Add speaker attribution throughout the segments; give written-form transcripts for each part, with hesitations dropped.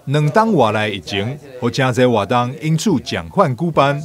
Speaker 1: 兩冬外來疫情，予誠濟活動因此暫緩舉辦。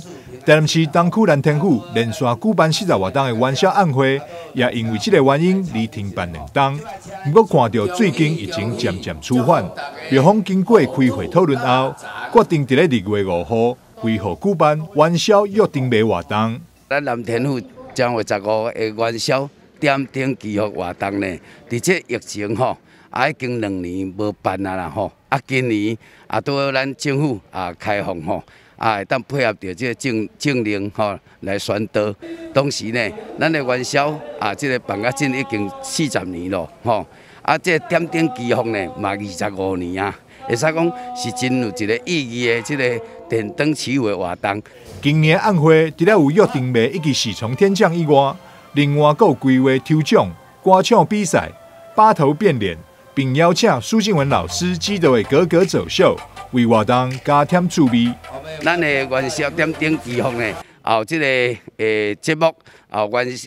Speaker 1: 台南市東區南天府連續舉辦四十外冬的元宵暗會，也因為這个原因而停辦兩冬。毋過看著最近疫情漸漸趨緩，廟方經過開會討論後，決定佇咧2月5號恢復舉辦元宵約燈謎活動。
Speaker 2: 咱南天府正月十五的元宵點燈祈福活動呢，佇這疫情吼，啊已經2年無辦啊啦吼，啊今年啊拄好咱政府啊開放吼。啊，會當配合著這个政政令吼來宣導。當時呢，咱的元宵啊，這个辦甲這已經40年咯，吼。啊，這個點燈祈福呢，嘛25年啊，會使講是真有一个意義的這个點燈祈福的活動。
Speaker 1: 今年暗會除了有約燈謎以及喜從天降以外，另外閣有規劃抽獎、歌唱比賽、八頭變臉，並邀請蘇靜文老師指導的格格走秀，為活動加添趣味。
Speaker 2: 咱的元宵點燈祈福呢，也有這个節目，也有元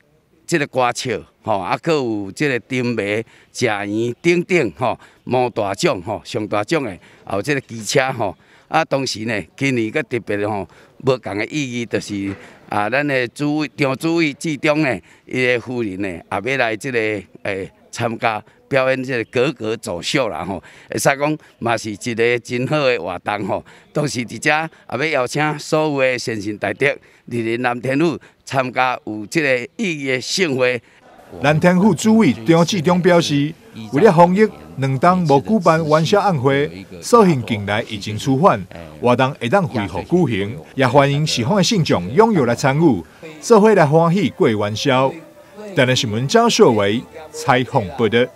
Speaker 2: 這个歌唱，吼，啊，閣有這个燈謎、食圓等等，吼，摸大獎，吼，上大獎的，也有這个機車，吼。啊，同時呢，今年閣特別吼，無仝的意義，就是啊，咱的主委張主委志忠呢，伊的夫人呢，也欲來這个參加表演這个格格走秀啦吼，會使講嘛是一个真好的活動吼。同時佇遮也欲邀請所有的善信大德蒞臨南天府參加有這个意義的盛會。
Speaker 1: 南天府主委張志忠表示，為了防疫，兩冬無舉辦元宵暗會，所幸近來疫情趨緩，活動會當恢復舉行，也歡迎四方的信眾踴躍來參與，做伙來歡喜過元宵。台南新聞張碩維採訪報導。